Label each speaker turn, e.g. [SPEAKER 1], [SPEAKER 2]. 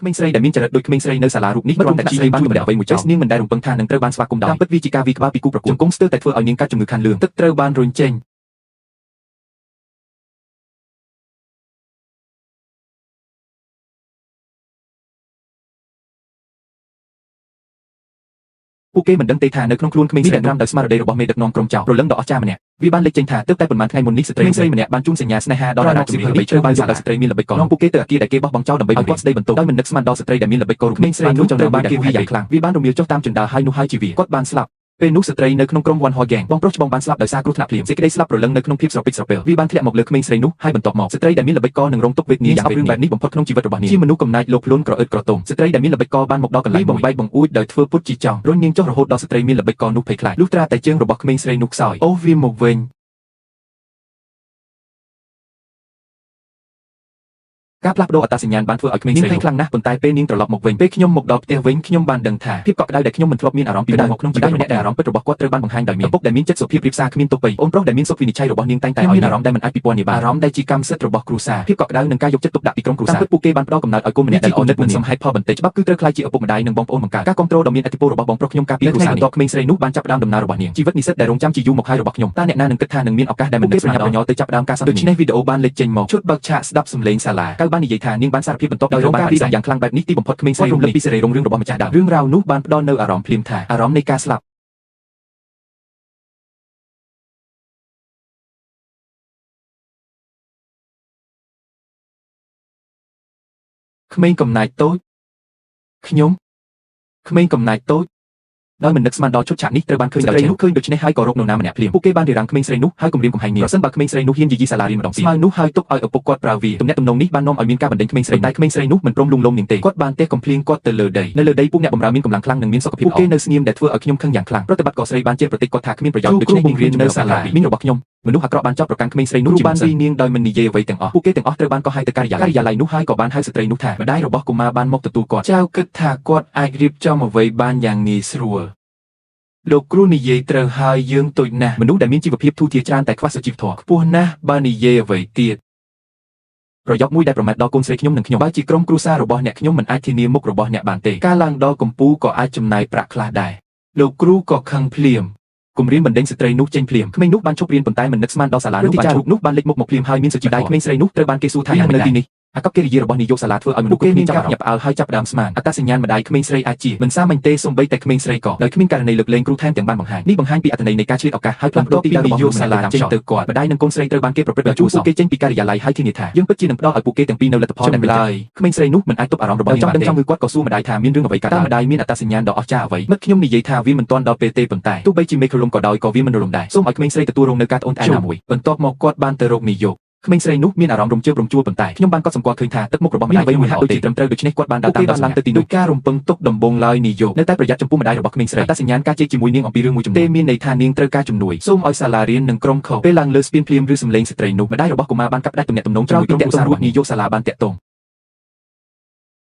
[SPEAKER 1] ក្មេងស្រីដែលមានចរិតដូចក្មេងស្រីនៅសាលារូបនេះគ្រាន់តែព្យាយាមជួយម្នាក់អ្វីមួយចោលនាងមិនដែលរំពឹងថានឹងត្រូវបានស្វាគមន៍ដោយតាមពិតវាជាការវាយក្បាលពីគូប្រកួតជង្គង់ស្ទើរតែធ្វើឲ្យនាងកើតជំងឺខានលឿងទឹកត្រូវបានរុញចេញពួកគេមិនដឹងទេថានៅក្នុងខ្លួនក្មេងស្រីត្រាំដោយស្មារតីរបស់មេដឹកនាំក្រុមចោរព្រលឹងដ៏អស្ចារ្យម្នាក់វាបានលេចចេញថាទើបតែប៉ុន្មានថ្ងៃមុននេះស្ត្រីក្មេងស្រីម្នាក់បានជូនសញ្ញាស្នេហាដល់តារាចម្រៀងល្បីត្រូវបានយកដោយស្ត្រីមានល្បិចកលនាំពួកគេទៅអគារដែលគេបោះបង់ចោលដើម្បីឲ្យគាត់ស្ដីបន្ទោសដោយមិននឹកស្មានដល់ស្ត្រីដែលមានល្បិចកលក្មេងស្រីនោះត្រូវបានគេវាយយ៉ាងខ្លាំងវាបានរមៀលចុះតាមជណ្ដើរហើយនោះហើយជាវាគាត់បានស្លាប់ពេលនោះស្ត្រីនៅក្នុងក្រុម One Hoi Gang បងប្រុសច្បងបានស្លាប់ដោយសារគ្រោះថ្នាក់ភ្លាមសេចក្តីស្លាប់ប្រលឹងនៅក្នុងភាពស្រពេចស្រពិលវាបានធ្លាក់មកលើក្មេងស្រីនោះហើយបន្ទាប់មកស្ត្រីដែលមានល្បិចកលនឹងរងទុក្ខវេទនាយ៉ាងរឿងបែបនេះបំផុតក្នុងជីវិតរបស់នាងជាមនុស្សកំណាចលោភលន់ក្រអឺតក្រទុំស្ត្រីដែលមានល្បិចកលបានមកដល់កន្លែងបំបែកបង្អួចដោយធ្វើពុតជាចង់រុញនាងចុះរហូតដល់ស្ត្រីមានល្បិចកលនោះភ័យខ្លាចលុះត្រាតែជើងរបស់ក្មេងស្រីនោះខ្សោយអូវាមកវិញការផ្លាស់ប្ដូរអត្តសញ្ញាណបានធ្វើឲ្យក្មេងស្រីភ័យខ្លាំងណាស់ប៉ុន្តែពេលនាងត្រឡប់មកវិញពេលខ្ញុំមកដល់ផ្ទះវិញខ្ញុំបានដឹងថាភាពកក់ក្ដៅដែលខ្ញុំមិនធ្លាប់មានអារម្មណ៍ពីមុនមកក្នុងជីវិតម្នាក់ដែលអារម្មណ៍ពិតរបស់គាត់ត្រូវបានបង្ហាញដោយមានឪពុកដែលមានចិត្តសុភាពរាបសារគ្មានទោសពៃអូនប្រុសដែលមានសុខវិនិច្ឆ័យរបស់នាងតែងតែឲ្យមានអារម្មណ៍ដែលមិនអាចពិព័រណ៍នាបានអារម្មណ៍ដែលជាកម្មសិទ្ធិរបស់គ្រួសារភាពកក់ក្ដៅនិងការយកចិត្តទុកដាក់ពីក្រុមគ្រួសារតាមពិតពួកគេបានផ្ដល់កំណើតឲ្យកូនម្នាក់ដែលល្អនិតមិនសមហេតុផលបន្តិចច្បាប់គឺត្រូវក្លាយជាឪពុកម្ដាយនិងបងប្អូនបង្កើតការគ្រប់គ្រងដ៏មានឥទ្ធិពលរបស់បងប្រុសខ្ញុំការពារគ្រួសារបន្ទាប់ក្មេងស្រីនោះបានចាប់ផ្ដើមដំណើររបស់នាងជីវិតនិស្សិតដែលរងចាំជាយូរមកហើយរបស់ខ្ញុំតើអ្នកណានឹងគិតថានឹងមានឱកាសដែលមិននឹកស្មានដល់ទៅចាប់ផ្ដើមការសន្ទនាដូច្នេះវីដេអូបានលេចចេញមកឈុតបើកឆាកស្ដាប់សំឡេងសាលាកៅបាននិយាយថានាងបានសារភាពបន្ទាប់ដោយរងការវាយយ៉ាងខ្លាំងបែបនេះទីបំផុតក្មេងស្រីរំលឹកពីសេរីរុងរឿងរបស់ម្ចាស់ដើមរឿងរ៉ាវនោះបានផ្ដល់នូវអារម្មណ៍ភ្លាមថាអារម្មណ៍នៃការស្លាប់ក្មេងកំណាចតូចខ្ញុំក្មេងកំណាចតូចដោយមិននឹកស្មានដល់ឈុតឆាកនេះត្រូវបានឃើញដោយស្ត្រីនោះឃើញដូច្នេះហើយក៏រកនរណាម្នាក់ភ្លាមពួកគេបានរារាំងក្មេងស្រីនោះហើយគំរាមកំហែងនាងប្រសិនបើក្មេងស្រីនោះហ៊ានយាយីសាលារៀនម្ដងទៀតស្មៅនោះហើយទុកឲ្យឪពុកគាត់ប្រើវាទំនាក់ទំនងនេះបាននាំឲ្យមានការបណ្ដេញក្មេងស្រីតែក្មេងស្រីនោះមិនព្រមលួងលោមនាងទេគាត់បានទះកំភ្លៀងគាត់ទៅលើដីនៅលើដីពួកអ្នកបម្រើមានកម្លាំងខ្លាំងនិងមានសុខភាពល្អពួកគេនៅស្ងៀមដែលធ្វើឲ្យខ្ញុំខឹងយ៉ាងខ្លាំងប្រតិបត្តិកស្រីបានជេរប្រតិចគាត់ថាគ្មានប្រយោជន៍ដូច្នេះនាងរៀននៅសាលាមីងរបស់ខ្ញុំមនុស្សអាក្រក់បានចោទប្រកាន់ក្មេងស្រីនោះជាបានវាយនាងដោយមិននិយាយអ្វីទាំងអស់ពួកគេទាំងអស់ត្រូវបានកោះហៅទៅការិយាល័យនោះហើយក៏បានហៅស្ត្រីនោះថាម្ដាយរបស់កុមារបានមកទទួលគាត់ចៅគិតថាគាត់អាចរៀបចំអ្វីបានយ៉ាងងាយស្រួលលោកគ្រូនិយាយត្រូវហើយយើងតូចណាស់មនុស្សដែលមានជីវភាពធូរធារច្រើនតែខ្វះសុជីវធម៌ខ្ពស់ណាស់បើនិយាយអ្វីទៀតប្រយោគមួយដែលប្រមាថដល់កូនស្រីខ្ញុំនិងខ្ញុំបើជាក្រុមគ្រួសាររបស់អ្នកខ្ញុំមិនអាចធានាមុខរបស់អ្នកបានទេការឡើងដល់កំពូលក៏អាចចំណាយប្រាក់ខ្លះដែរលោកគ្រូក៏ខឹងភ្លាមគំរាមបណ្ដេញស្ត្រីនោះចេញភ្លាមក្មេងនោះបានឈប់រៀនប៉ុន្តែមិននឹកស្មានដល់សាលានោះបានឈប់នោះបានលេចមុខមកភ្លាមហើយមានសុជីវដៃក្មេងស្រីនោះត្រូវបានគេសួរថាយ៉ាងនៅទីនេះអាកប្បកិរិយារបស់នាយកសាលាធ្វើឲ្យមនុស្សគេមានចាប់ញាប់ផ្អើលហើយចាប់ផ្ដើមស្មានអត្តសញ្ញាណម្ដាយក្មេងស្រីអាចជាមិនសាមញ្ញទេសូម្បីតែក្មេងស្រីក៏ដោយគ្មានករណីលើកលែងគ្រូថែមទាំងបានបង្ហាញនេះបង្ហាញពីអត្ថន័យនៃការឆ្លៀតឱកាសហើយផ្លាស់ប្ដូរទីដៅរបស់នាយកសាលាចេញទៅគាត់ម្ដាយនិងកូនស្រីត្រូវបានគេប្រព្រឹត្តដោយជួសគេចេញពីការិយាល័យហើយធានាថាយើងពិតជានឹងផ្ដល់ឲ្យពួកគេទាំងពីរនូវលទ្ធផលដែលមានក្មេងស្រីនោះមិនអាចទប់អារម្មណ៍របស់នាងបានទេចង់ដឹងចង់ងឺគាត់ក៏សួរម្ដាយថាមានរឿងអ្វីកើតឡើងម្ដាយមានអត្តសញ្ញាណដ៏អស្ចារ្យអ្វីមិត្តខ្ញុំនិយាយថាវាមិនទាន់ដល់ពេលទេប៉ុន្តែទោះបីជាមេឃរលំក៏ដោយក៏វាមិនរលំដែរសូមឲ្យក្មេងស្រីទទួលរងនូវការត្អូញត្អែរណាមួយបន្ទាប់មកគាត់បានទៅរកនាយកក្មេងស្រីនោះមានអារម្មណ៍រំជើបរំជួលប៉ុន្តែខ្ញុំបានកត់សម្គាល់ឃើញថាទឹកមុខរបស់ម្ដាយមួយហាក់ដូចជាត្រឹមត្រូវដូច្នេះគាត់បានដើរតាមដល់ឡើងទៅទីនោះការរំពឹងទុកដំបូងឡើយនាយកនៅតែប្រយ័ត្នចំពោះម្ដាយរបស់ក្មេងស្រីតែសញ្ញាណការជែកជាមួយនាងអំពីរឿងមួយចំនួនទេមានន័យថានាងត្រូវការជំនួយសូមឲ្យសាលារៀននិងក្រុមខុសពេលឡើងលើស្ពានភ្លាមឬសំឡេងស្ត្រីនោះម្ដាយរបស់កុមារបានកាត់ផ្ដាច់ទំនាក់ទំនងជាមួយក្រុមគ្រួសាររួចនាយកសាលាបានតាក់ទង